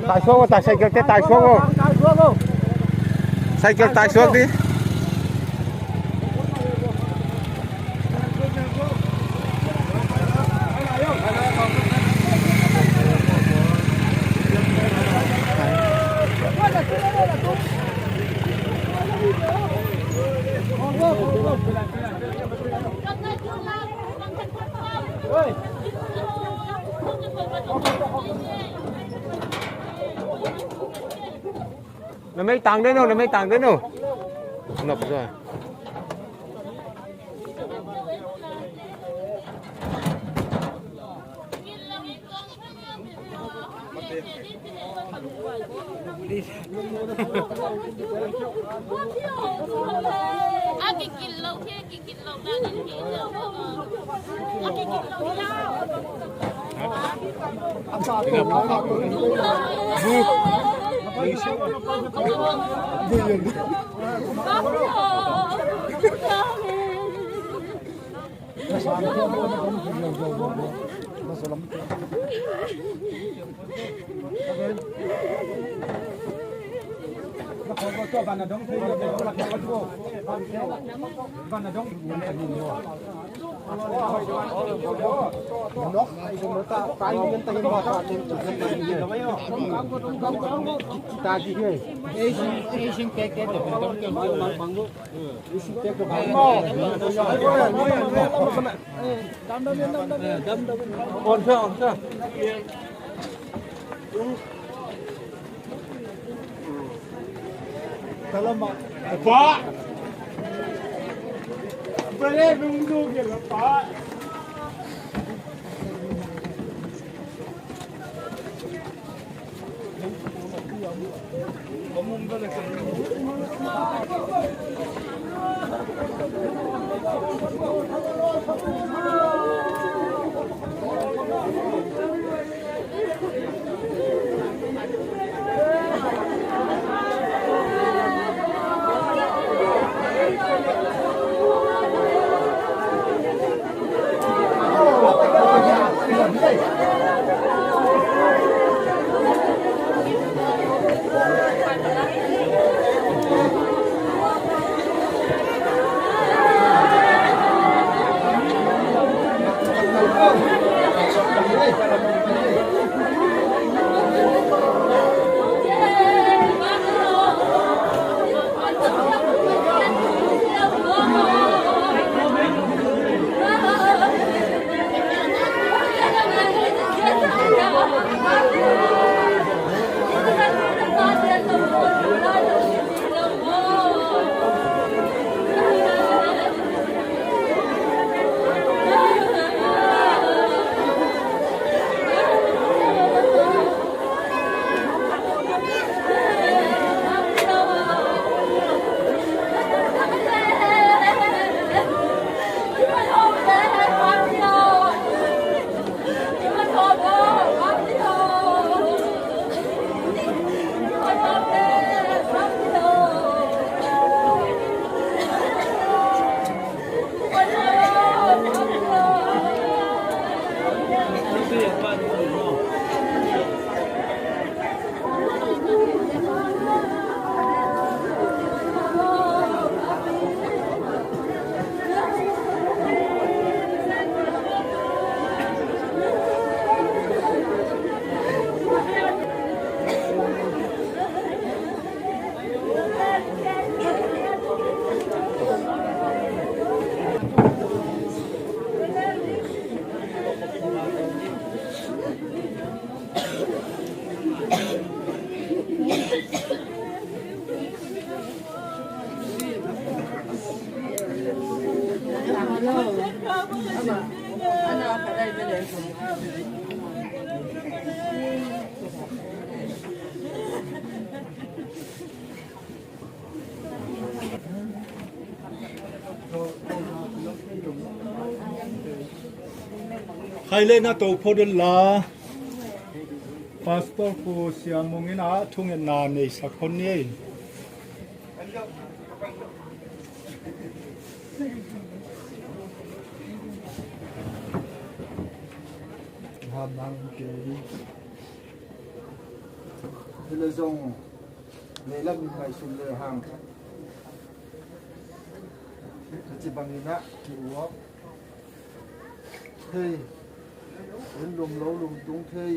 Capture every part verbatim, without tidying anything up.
Taisak aw, taisak, cycle te taisak aw. Cycle taisak di. Na mei tang den o, na mei tang den o. Nop sa. Khai le na to pho den la. Pastor Pu Siam Mung in a thungetna neisak hon ni. Ham nang kei. Hi le zong, lei lam in ngaihsun le hang. Ci bangin ah, ki uap. Hei, in lum lo lum tung thei.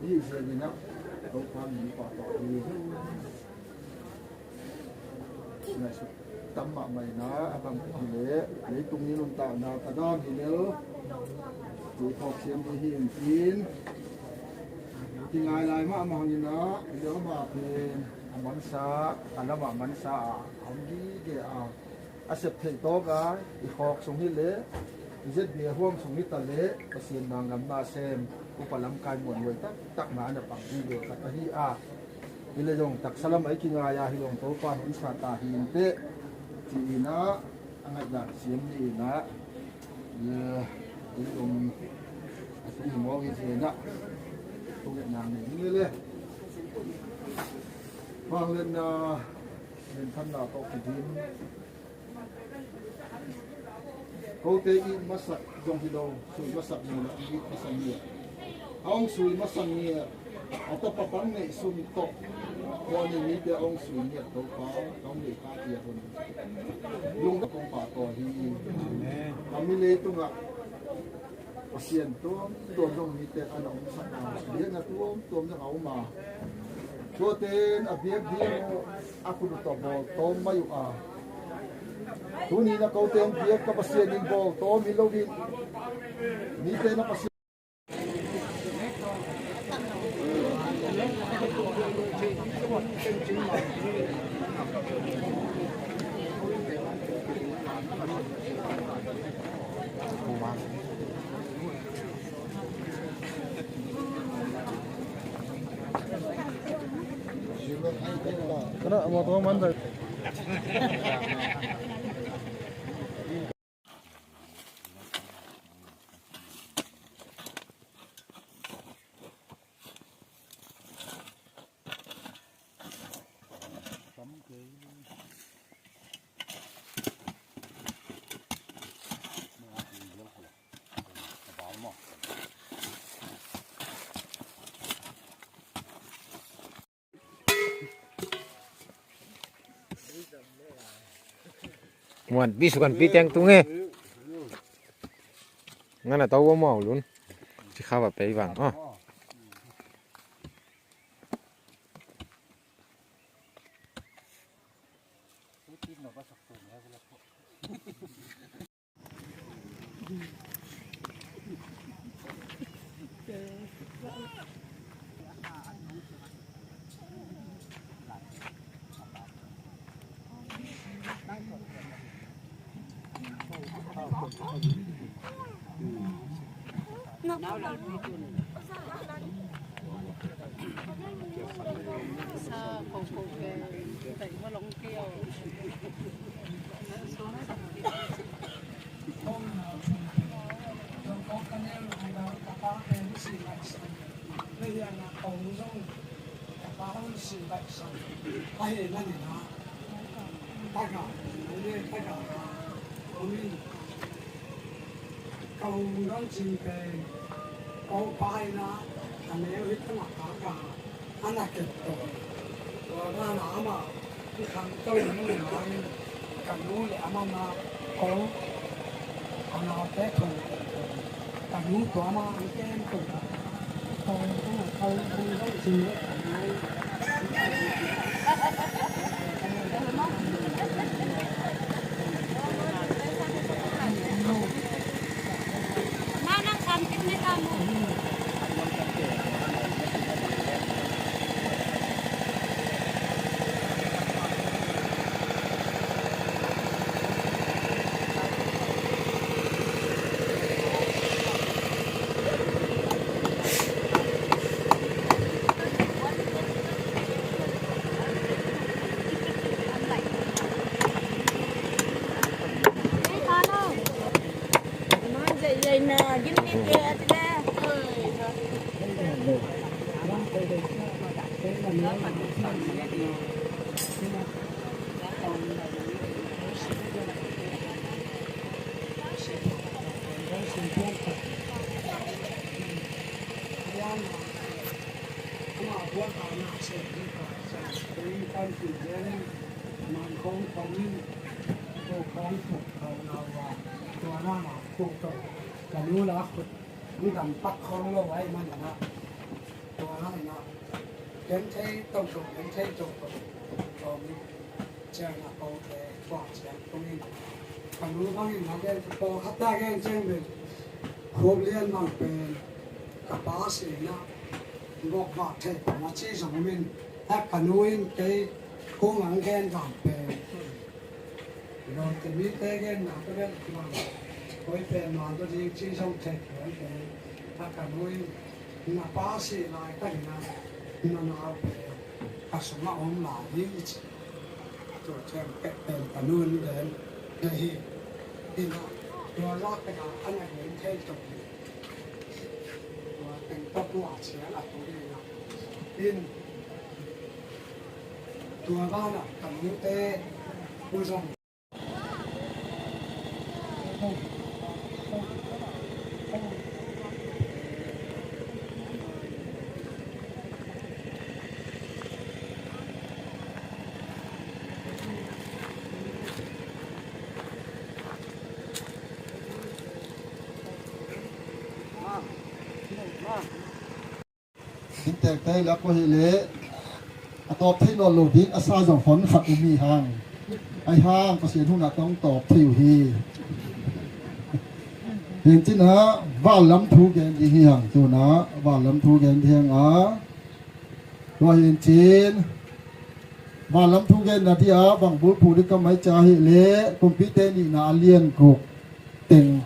Hi zia ni na, lo pa ni pa to hi. Ngaihsut tam mahmah in ah, a bang hi leh leitung i nuntakna ka dam hi lel. Ci phawk siam ding hi in tin. Kingai lai mahmah hangin ah, i lel mah pen a mansa, a lamah mansa a, a om gige a. A sep theih tawk a, i khawk sung hi leh, i zet bia huam sung hi ta leh, Pasian mangamna sem, upa lamkai muanhuai taktak na a na pang hi leh khat ahi a. Hi leh zong taksa lam a i kingai a hi leh zong Topa hong sa ta hi in teh, ci-in ah, a ngaihdan siam ni in ah, i, i um, a sung i mawk i ci-in ah, thungetna nei ni leh. Vangliatna, minthanna tawh kidim. Kote it masak zong hi lo, sui masak zong hi lo, it masak ngiat. A hong sui masak ngiat, a tapa pan neih sum tawh, tua ni mite a hong sui ngiat Topa, ka hong neih kha tiah hun. Lungdam kong pahtawi hi. Amen. Ka mi leitungah Pasian tuamtuam zong mite a na omsak a, biakna tuamtuam zong a om a. Tuate in a biak ding uh a khut uh tawh bawl tawm mai uh a. Tuni na kote in biak ka Pasian in bawl tawm hi lo in. Mite na Pasian Kana motor man da. Muan pi sukan pi teng tung e. Ngana tau wa mau lun. Ci kha wa pei vang. Ah. Ka hong dong cing pen, ko pa in a, a neu hi tungah ka ka, a na ket to. Tua na na ama, i khang to i mu ma in, ka nu le ama na, ko, a na te thong ket to. Ka nu tua ama an ken to. Tua ka na se hi ka sa kei kan ti den man kong kong in ko kong tuk kau na wa tua na na tuk tuk ka nu la khut ni dam pak khong lo ai man na tua na na ken thei tuk tuk ken thei tuk tuk kong in. Ciang a kote kuang ciang tungin ka nu bangin a gen ka pawlkhat ta gen ciang pen khup lian bang pen ka pa sina bawk vak thei pama ci zong min a ka nu in kei kung ang gen vang pen. Lawmte mite genna ka bel bang koi pen man ka ding ci zong thei pen a ka nu in na pa si lai ka hina na nau pen ka sungah om lai ding i ci. Tua ciang pekpen ka nun den na hi. Ina tua lak peka a na gen thei tuk hi. Tua teng tua tua ciang a tung hi na. In tua bana ka nute u zong. Inntek te hi lak ko hi leh a tawp thei nawn lo ding a sa zong hon khat um hi hang. Ahi hang Pasian hunah tong tawp thei uh hi. Hincin ah vanlam thu gen ding hi hang, tunah vanlam thu gen ding hi hang a. Tua hincin vanlam thu genna dih ah bang bulphuh dih ka mai cia hi leh Kumpite nihna a lian guk teng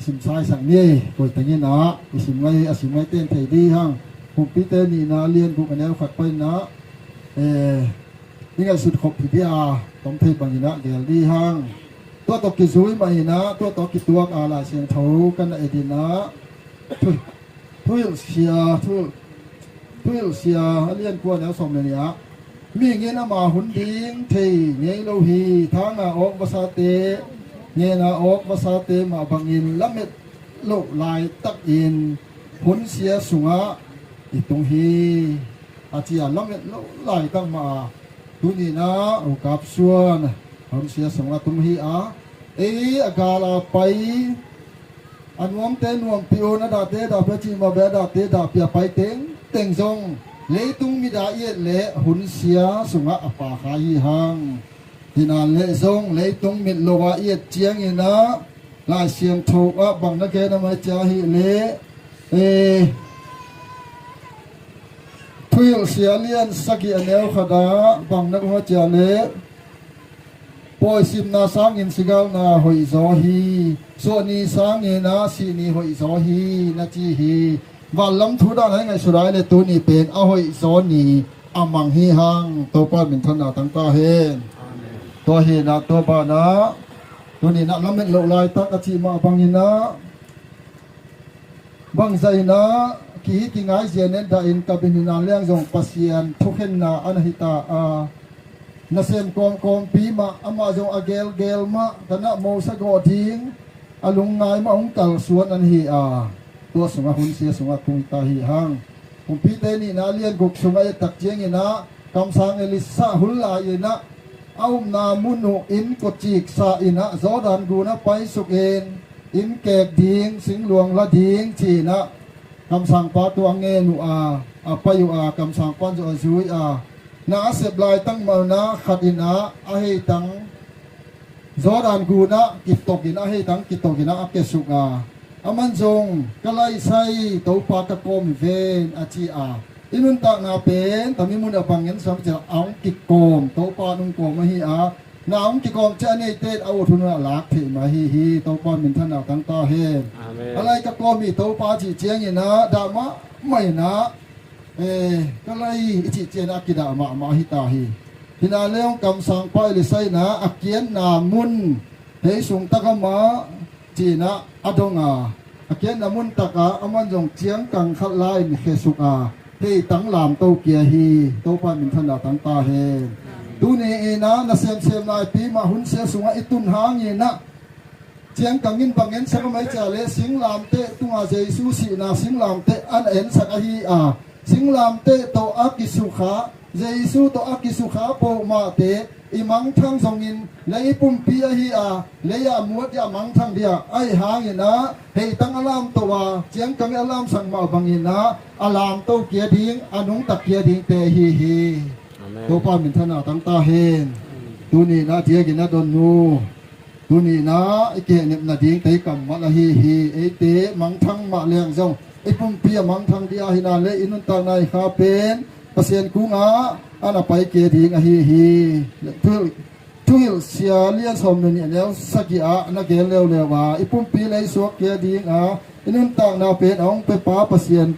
simsaisak ni. Koi tengin ah i sim ngai, a sim ngai ten thei dih hang. Kumpite nihna a lian guk a neu khat paina, eh, i ngaihsut khop hi dih a, tom thei bangin ah gel dih hang. Tua tawh kizui mah in ah tua tawh kituak a Lai Siangtho kan na et in ah thu, thuhilhsia, thu, thuhilhsia a lian kua neu sawm le nih ah, mihing in ama hun ding thei ngei lo hi. Thangna awk vasate, ngena awk vasate mah bangin lamet loh laitakin hunsia sungah i tung hi. A ci a lamet loh laitak mah a tuninah ukap suan hunsia sungah tung hi a, ei a gal a pai a nuamte nuampi un, a dahte dahpi a cih mah bek a dahte dahpi a pai tengteng zong leitung mida i et leh hunsia sungah a pha kha hi hang. Hinan leh zong leitung mit lo ah i et cianginah Lai Siangtho ah bang na gen a mai cia hi leh, eh, thuhilhsia lian sagih a neu khat ah bang na gen a cia leh, pawisimna sangin sigalna hoih zaw hi. Suahni sangin a sihni hoih zaw hi na ci hi. Vanlam thu dan hai ngaihsut ai le tuni pen a hoih zaw ni a mang hi hang. Topa minthanna tangta hen. Tua hinah tua banah tuninah lamet loh laitak a cih mah banginah bangzah inah kihi kingai zia netdah in ka bin hinah liang zong Pasian thukhenna a na hita a, nasem kawmkawmpi mah amah zong a gelgel mah kanah mosa gawh ding a lungngai mah hong kalsuan an hi a, tua sungah hunsia sungah tung hita hi hang. Kumpite nihna lian guk sungah i et tak cianginah kamsang Elisha hun lai inah a upna mun uh inn kawciksa inah Jordan gunah paisukin inn kek ding singluang la ding ci-inah kamsangpa tua a ngen uh a, a pai uh a, kamsangpa in zong a zui a, na a sep laitak mah unah khat inah a heitang Jordan gunah kitokin a heitang kitokinah a kesuk a, aman zong ka laisai Topa ka kawm hi ven a ci a. I nuntakna pen tami mun a bang ngen sam cia a hong kikawm Topa nung kawm ahi a, na hong kikawm cia a neite a ut hun a lak theih mah ahi hi. Topa minthanna tangta hen. Amen. A lai ka kawm hi Topa cih cianginah dah mahmah inah eh, ka lai i cih cianah a kidah mahmah hita hi. Hina leong kamsangpa Elisha inah a kiatna mun hei sung tak amah cinah a dong a, a kiatna mun takah aman zong ciangkang khat la-in khesuk a, heitang lamto kia hi. Topa minthanna tangta hen. Tuni inah na semsem naipi mah hunsia sungah i tun hanginah ciangkang in bang ensak a mai cia le singlamteh tunga Jesu sihna singlamteh an ensak ahi a, singlamteh tawh a kisukha, Jesu tawh a kisukha pawlmate i mangthang zongin lei pumpi ahi a, lei-ah muat-ah mangthang ding a, ahi hangin ah heitang a lamto a, ciangkang a lamsak mah bangin ah a lamto kia ding, a nungta kia dingte ahi hi. Amen. Topa minthanna tang ta hen. Tuni-in ah diakin a don nu. Tuni-in ah i kihehnep nadingte i kammal ahi hi. Eite mangthang mah leng zong i pumpi a mangthang ding ahi na le i nuntakna i kha pen Pasian kungah a na pai kia ding ahi hi. Thuhilh, Thuhilh Sia lian sawm le nih a neu sagih ah na gen leuleu a, i pumpi lei suak kia ding a, i nuntakna pen a hong pia pa Pasian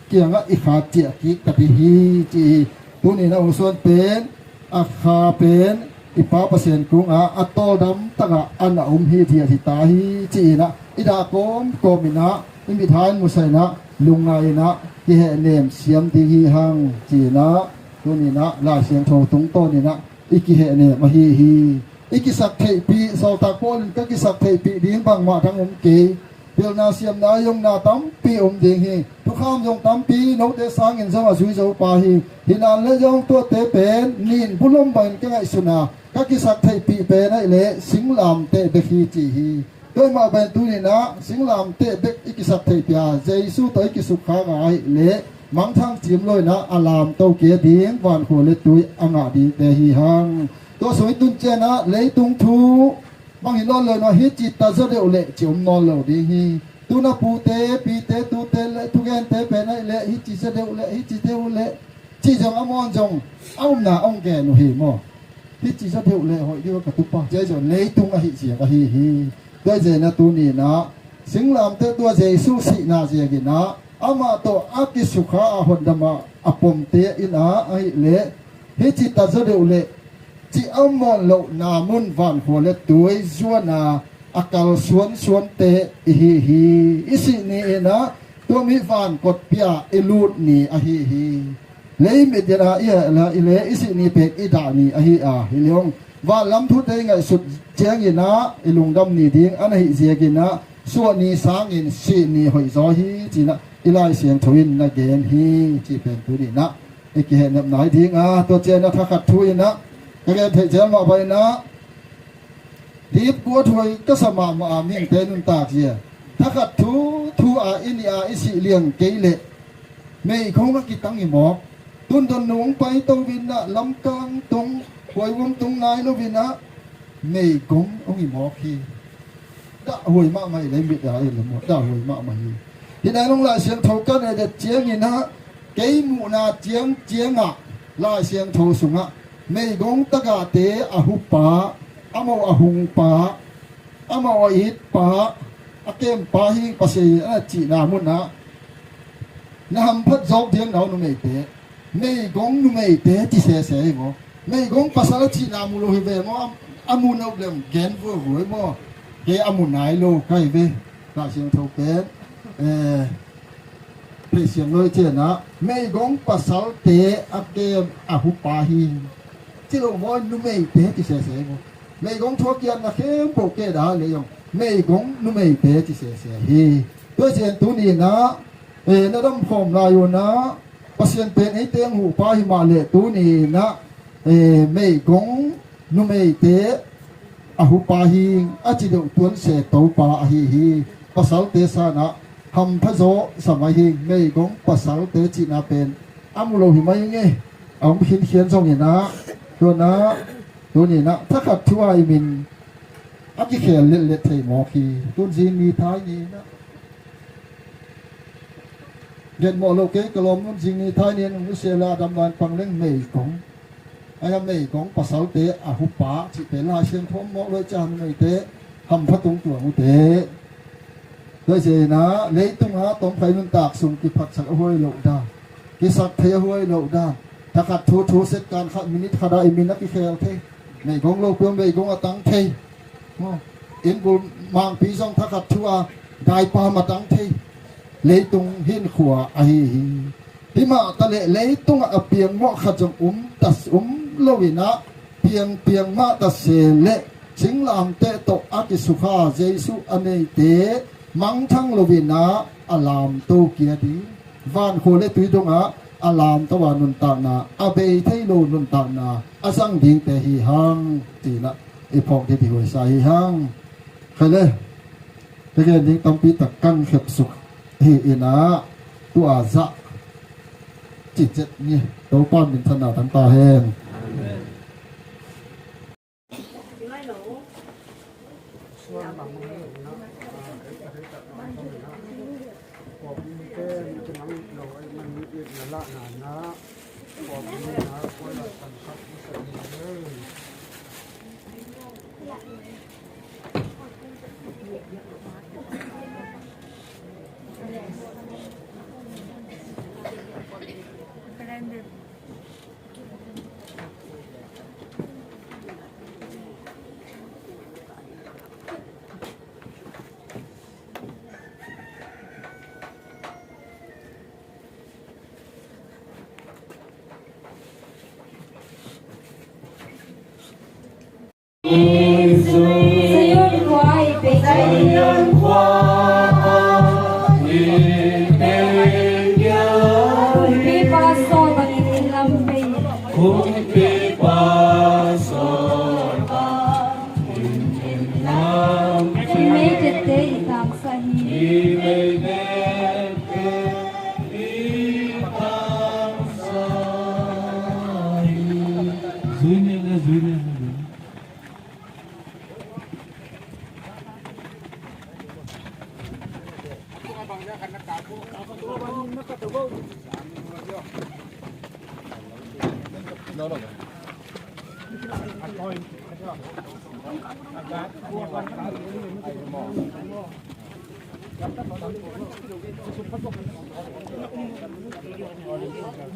kiangah i kha ciah kik ta ding hi ci hi. Tuni-in a hong suan pen, a kha pen i Pa Pasian kungah a tawldam takah a na om hi, hi ta hi ci-in ah i dah kawmkawm in ah i mithai musa in ah lungngai in ah kihehnem siam ding hi hang ci-in ah tuni-in ah Lai Siangtho tungtawn in ah i kihehnem ahi hi. I kisak theihpih, sawltak Paul in ka kisak theihpih ding bangmah dang om kei. Pilna siamna a yongna tampi om ding hi. Thukham zong tampi note sangin zong a zui zo pa hi. Hinan le zong tuate pen nin bulom bangin ka ngaihsun a, ka kisak theihpih pen ahih leh singlamteh bek hi ci hi. Tua mah bangin tuni-in ah singlamteh bek i kisak theihpih a, Jesu tawh i kisukha ngah ahih leh mangthang cim lo in ah a lamto kia ding, vankhua le tui a ngah dingte hi hang. Tua sung i tun ciang ah leitung thu bang hi nawn lo in ah, hih ci ta zaw deuh leh ci om nawn lo ding hi. Tuna pute, pite, tute le thugente pen ahih leh hih ci zaw deuh leh, hih ci deuh leh ci zong a mawn zong a omna a hong gen uh hi maw. Hih ci zaw deuh leh hoih deuh ka tupa, ci zong leitung ahih ziak ahi hi. Tua hi zia in ah tuni-in ah singlamteh tua Jesu sihna ziakin ah amah tawh a kisukha a hotdam a, a pomte in ah ahih leh hih ci ta zaw deuh leh ci a om nawn lohna mun vankhua le tui zuan a, a kal suansuante i hi hi. I sih ni in ah tua mi vankotpi-ah i lut ni ahi hi. Lei mit in ah i heh la i le i sih ni pen i dah ni ahi a, hi leh hong vanlam thute i ngaihsut ciangin ah i lungdam ni ding a na hih ziakin ah suah ni sangin sih ni hoih zaw hi ci-in ah i Lai Siangtho in na gen hi ci pen tuni-in ah i kihehnep nai ding a, tua ciang ah thakhat thu in ah ka gen theih ciang mah bang in ah dipkuat huai ka sa mahmah a, mihingte nuntak zia. Thakhat thu thu a i nih a i sih liang kei leh meigong a kitang hi mawk. Tundon nung pai to in ah lamkang tung, huai vuam tung nai lo in ah meigong hong hi mawk hi. Dah huai mahmah hi leh mit a i lem uh, dah huai mahmah hi. Hi nai nung Lai Siangtho ka et ciangin ah kei muhna ciangciang ah Lai Siangtho sungah meigong tagahte a hupa, amau a hungpa, amau a itpa, a kempa hi Pasian a cihna mun ah na hamphat zawk ding na uh numeite. Meigong numeite ci sese hi maw. Meigong pasal a cihna mu lo hi ve maw. A mu nop lem gen vuavua hi maw. Kei a mu nai lo ka hi ve. Lai Siangtho pen eh, Phei Siang Loi ciang ah meigong pasalte a kem a hupa hi. Ci lo maw, numeite ci sese hi maw. Meigong thuakiatna khempeuh kei dah leh zong meigong numeite ci sese hi. Tua ciang tuni-in ah eh, na damkhawm lai un ah Pasian pen eite hong hupa hi mah leh tuni-in ah eh, meigong numeite a hupa hi, a ci deuh tuan se Topa ahi hi. Pasalte sang ah hampha zaw sa mai hi. Meigong pasalte cihna pen a mu lo hi mai ing e. A om khinkhian zongin ah, tua in ah tuni-in ah thakhat thu a i min a kikhel letlet thei mawk hi. Tun zing ni thai ni in ah Genmawh lo kei ka lawm un, zing ni thai ni in hong nusia le a dam lai pang leng meigong. Ahi a meigong pasalte a hupa cihte Lai Siangtho mawh lo i cih a numeite hampha tung tuang uh teh. Tua hi zia in ah leitungah tomkhai nuntak sung kiphatsak a huai loh dan, kisak thei a huai loh dan. Thakhat thu thu set kan khat minute khat ah i min a kikhel thei. Meigong lo piang meigong a tang thei. Maw, inn bul mangpi zong thakhat thu a daipam a tang thei. Leitung hinkhua ahi hi. Hi mah ta leh leitungah a piangmawh khat zong um tas um lo in ah piangpiang mah ta se leh singlamteh tawh a kisukha Jesu a neite mangthang lo in ah a lamto kia ding, vankhua le tui dongah a lamto a nuntakna, a bei thei lo nuntakna a zang dingte hi hang, ci-in ah i phawk ding hi huaisa hi hang. Khaile, ka gen ding tampi tak kan khepsuk hi in ah, tua zah cicet ni. Topa minthanna tang ta hen. Amen.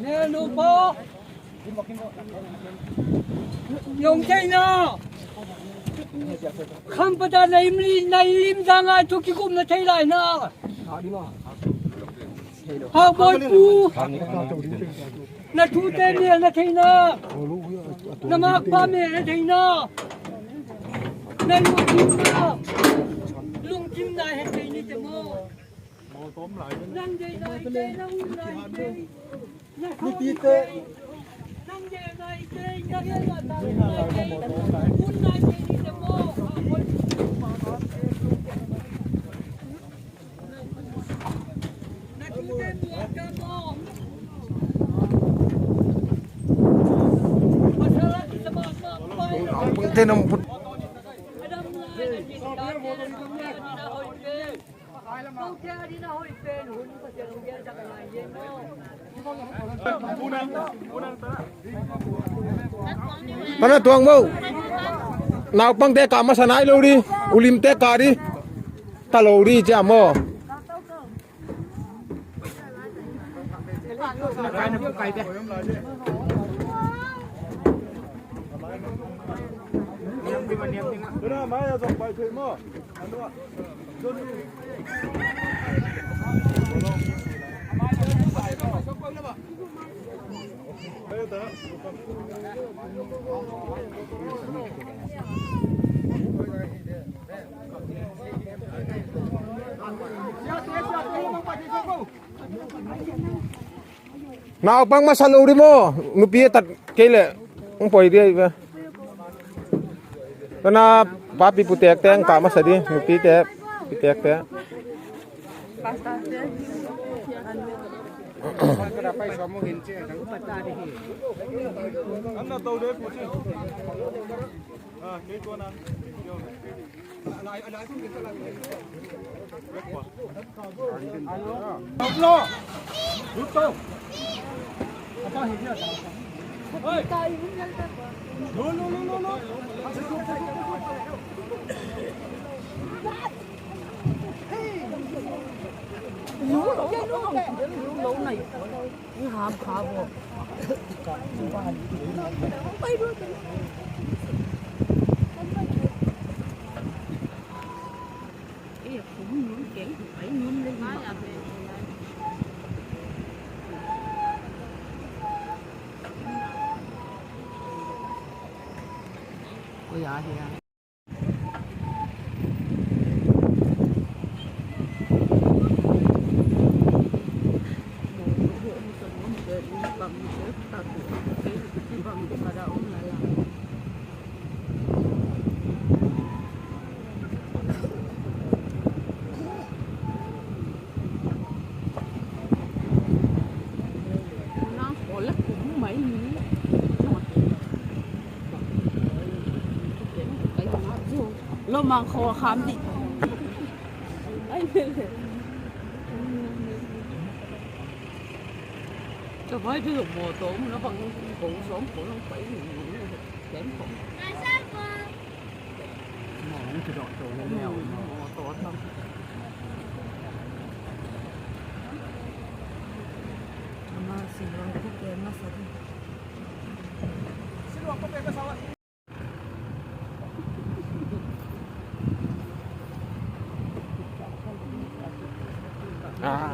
Nenu po. Yong theina. Kham pata na imli, na ilim danga thu kikum na thei lai na. Hau boi pu. Na thute mel na theina. Na makpa mel na theina. Na lungkimna. Lungkimna he thei ni te mo. Nang dei nai te, nang un nai te. Nang dei nai te, nang un nai te. Un nai te ni te mo. Pana tuang mo. Naupangte kah masa nai lo di. Ulimte kah di. Ta lo di cia maw. Naupang masa lo di maw, nupi a tat kei leh hong poi di ahi ve. Tuna papi putekte hong kah masa di, nupite, pitekte. Lo mang kho kham di. Ai, le, le. Ka vai du mo to mo na bang ko som ko long pai ni. Ken ko. Mo ni ki do to le le mo to tam. Ama si lo ko ke ma sa di. Ah,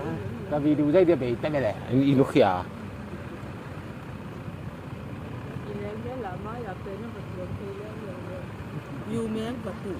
ka video zai dia bei ta le le. I lu khia. Yu meng ka tu.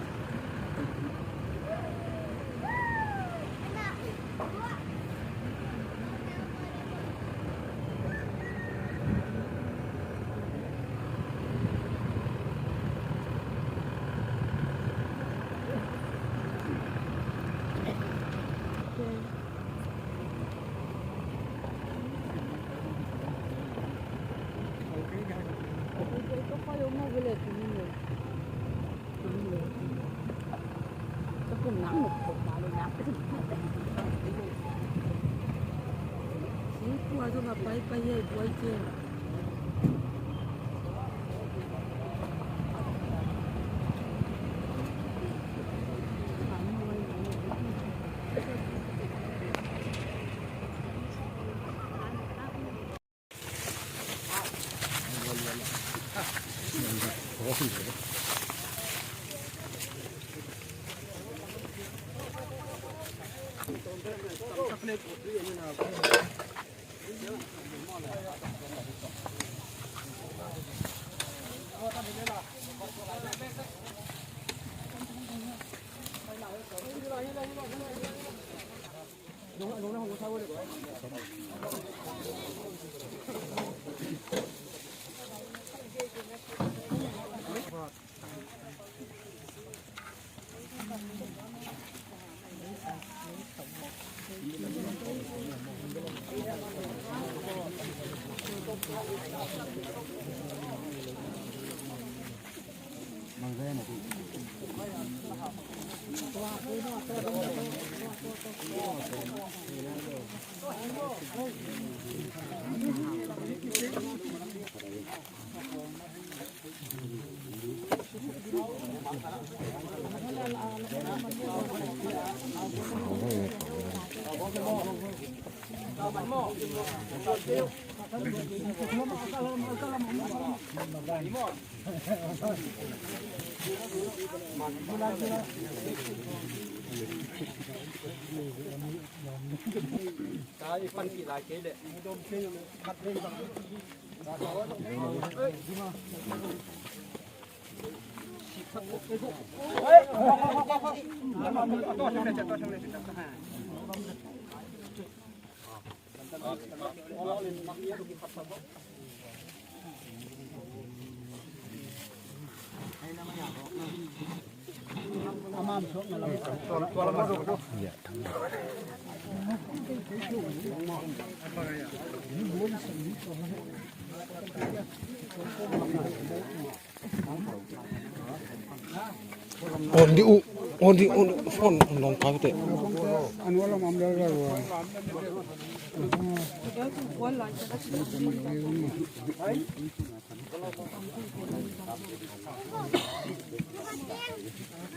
On di uh, on di, on phone, on dong pa te.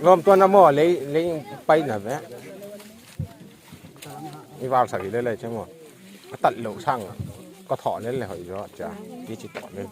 Lom tuan na mo, lei, lei pai na ve. I val sak i le le che mo. A tat lo sang. Ka tho le le hoi jo cha. Ti chi tho le.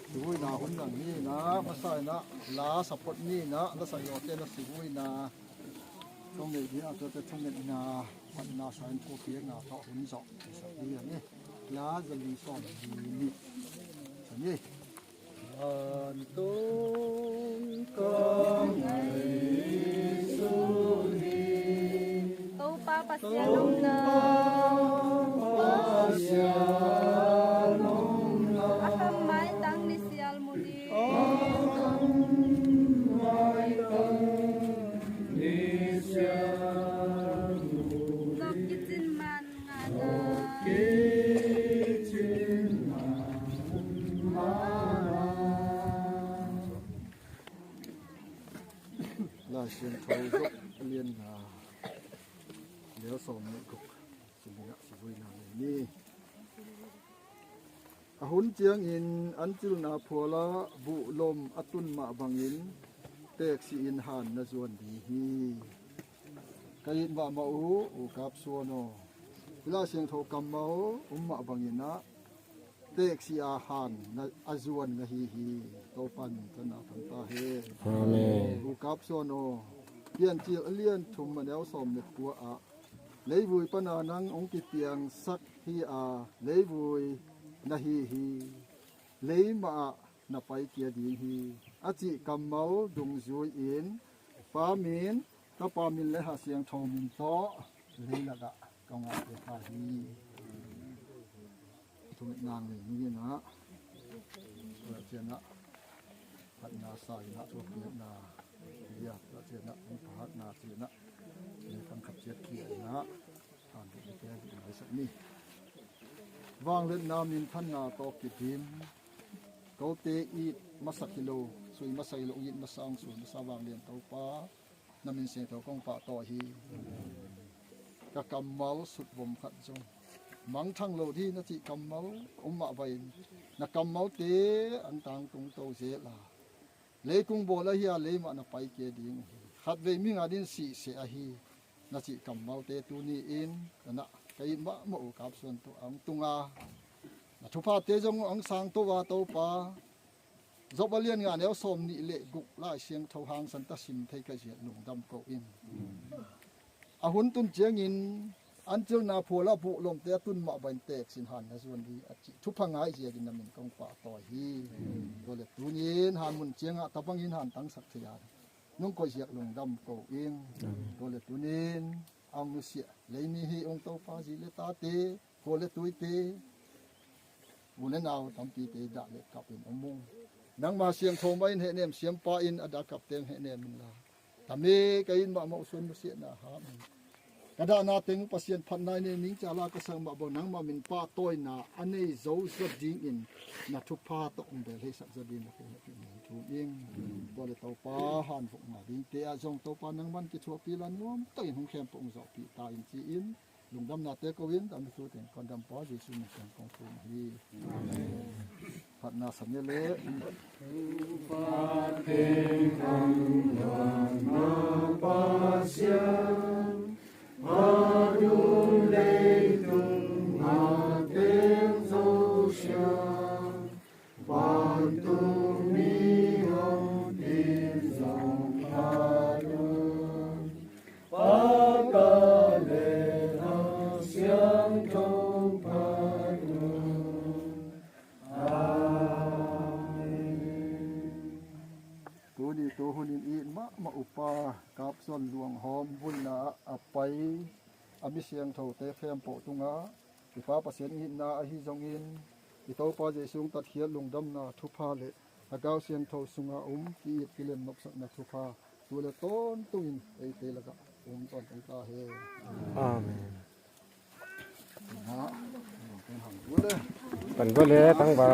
Sivuina hun zang ni na, masa ina, la support ni na, la sa yo te na sivuina. Tong nei ding a tuate tong nei na, man na sa in ko piak na to hun zo. Sa ni ni. La za li so ni ni. Sa ni. An tong kong ai su ni. Topa Pasian om na. Pasian om na. A kam maitang ni sial mu ding. A kam maitang ni sial mu ding. Zop kicin man ngana. Zop kicin man ngana. Lai Siangtho Job lian nga, neu sawm nih guk. Sumina sivuina nei ni. A hun ciangin an cilna phualah buhlom a tun mah bangin teeksi in han na zuan ding hi. Ka it mahmah uh, U Kap Suan aw. Hih Lai Siangtho kammal um mah bangin ah teeksi a han na, a zuan na hi hi. Topa min thang na thang ta hen. Amen. U Kap Suan aw. Piancil a lian thum a neu sawm nih kua ah, leivui pana nang hong kipiangsak hi a, leivui na hi hi. Leimah ah na pai kia ding hi, a cih kammal dungzui in Pa min, Tapa min le Kha Siangtho min tawh leilak ah ka ngah pia kha hi. Thungetna nei ni in ah, tua ciangin ah phatna sa in ah, tua piakna bia, tua ciangin ah hong phatna ciangin ah, ni tang khat ciat kia in ah, han ding te ding lai sak ni. Vangliatna minthanna tawh kidim, kote it masak hi lo, sui masak hi lo, it masa hong sui masa vanglian Topa, na min siangtho kong pahtawi hi. Ka kammal sutvom khat zong mangthang lo ding na cih kammal um mah bangin, na kammalte an tangtung to zel a, leikung bawl ahi a, leimah na pai kia ding uh hi. Khatvei mi ngat in sihseh ahi, na cih kammalte tuni in ka na, ka it mahmah U Kap Suan tawh a hong tung a, na thuphate zong hong sang to a, Topa, Job a lian nga neu sawm nih le guk Lai Siangtho hangsan ta sim thei ka zia lungdam ko in. A hun tun ciangin an cilna phualah buhlomte a tun mah bangin teeksi in han na zuan ding a cih thupha ngai ziakin na min kong pahtawi hi. Tua le tunin han mun ciangah tabangin han tangsak thei a nong koih ziak lungdam ko in. Tua le tunin a hong nusia lei ni hi ung Topa, zi le tate, khua le tuite, u le nau tampite dah le kap in om ung. Nangma siangtho mah in hehnem, siampa in a dah kapte hehnem inla, tame ka it mahmah uh Suan nusiatna ham in. Ka dahna teng uh Pasian phatna in nei ning ciang la ka sang mah bang nangma min pahtawina a nei zo zaw dingin na thupha tawh hong bel heisak zaw dingin na kei hehpih ning thum ing. Tua le Topa, hanvukna dingte ah zong Topa nangman kithuahpih la nuam tawh in hong khempeuh hong zawhpih ta in ci-in, lungdamnate ko in, damna thu teng kong dampa Jesu min teng kong thum hi. Amen. Phatna sa ni le. Vantung mi hong tin zong phat un, Pa, Tapa le Kha Siangtho phat un. Amen. Tuni tu hun in it mahmah uh Pa Kap Suan luanghawm vuina ah a pai a mi siangthote khempeuh tungah i Pa Pasian itna ahi zongin, i Topa Jesu hong tatkhiat lungdamna thupha le Thagau Siangtho sunga om ki-it kilem nopsakna thupha tu le tawntungin eite lakah om tawntung ta hen. Amen. Pan gole tangba.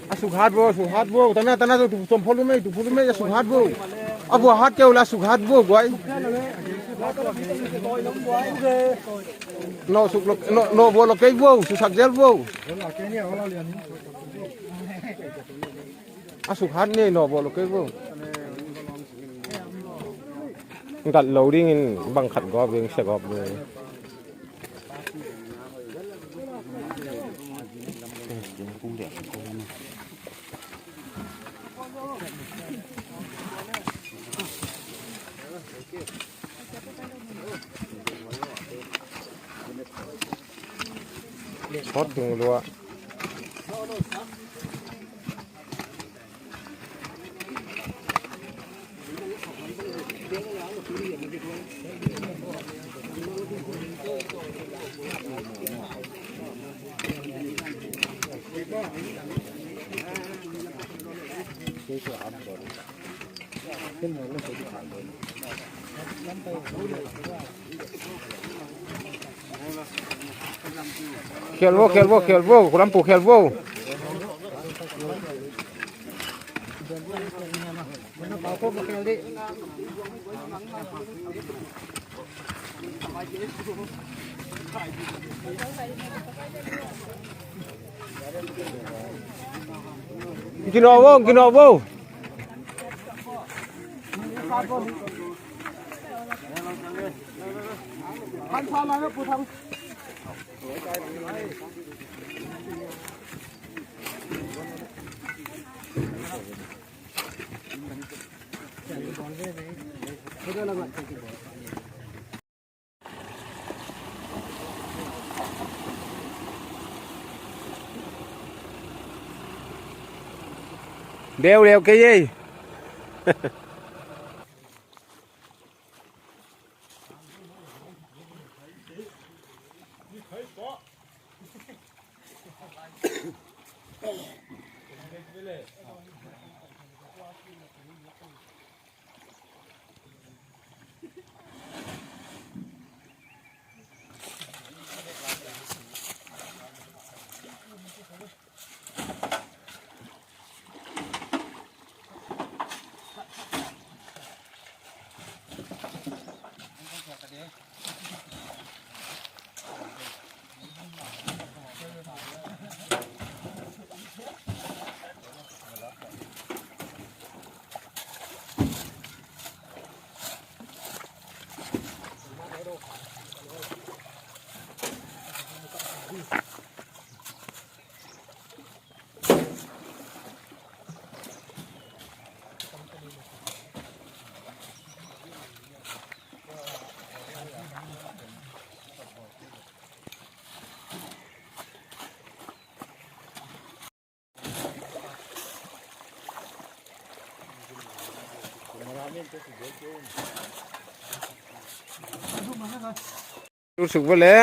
A suk hat bo, a suk hat bo. Tana, tana, tu som pholum ei, tu pholum ei, a suk hat bo. A vua hat keu la, a suk hat bo guai. No suk lo, no, no bo lo kei bo, su sak zel bo. A suk hat ni, no bo lo kei bo. Gat lo ding in bang khat gawp ding, sia gawp ding. Sawt ding lua. Khel vo, khel vo, khel vo, kulam pu khel vo. Kino vo, kino vo. Deu deu kei ei. Lut suk bo le.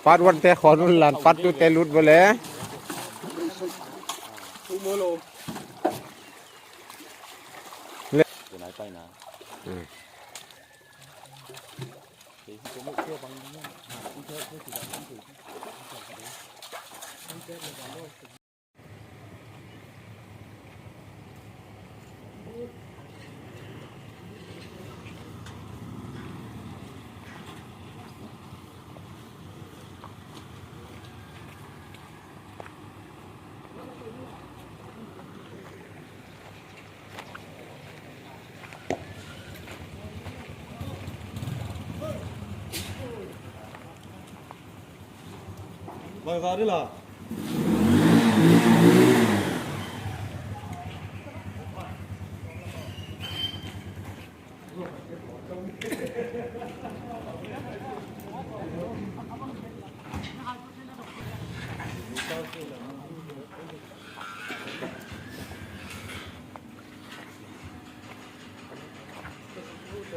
Part one te khon un lan, part two te lut bo le. Le. Hmm. Vai, vai lá. Na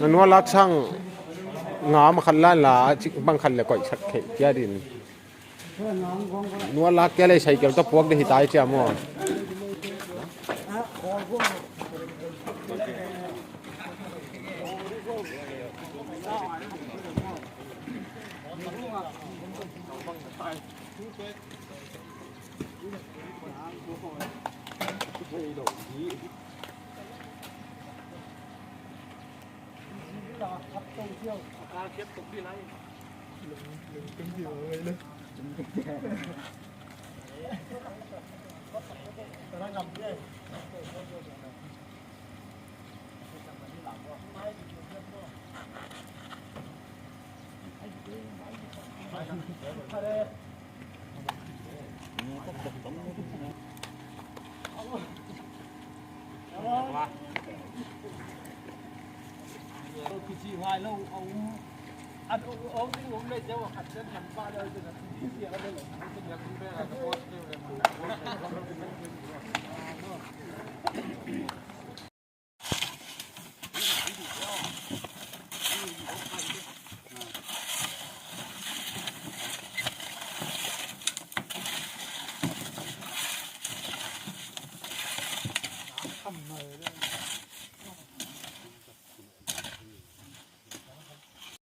nualak sang ngam a khat lan la, cik bang khat le koih sak kheh kia din. Nualak kia le cycle tawh puak de hi tai cia maw.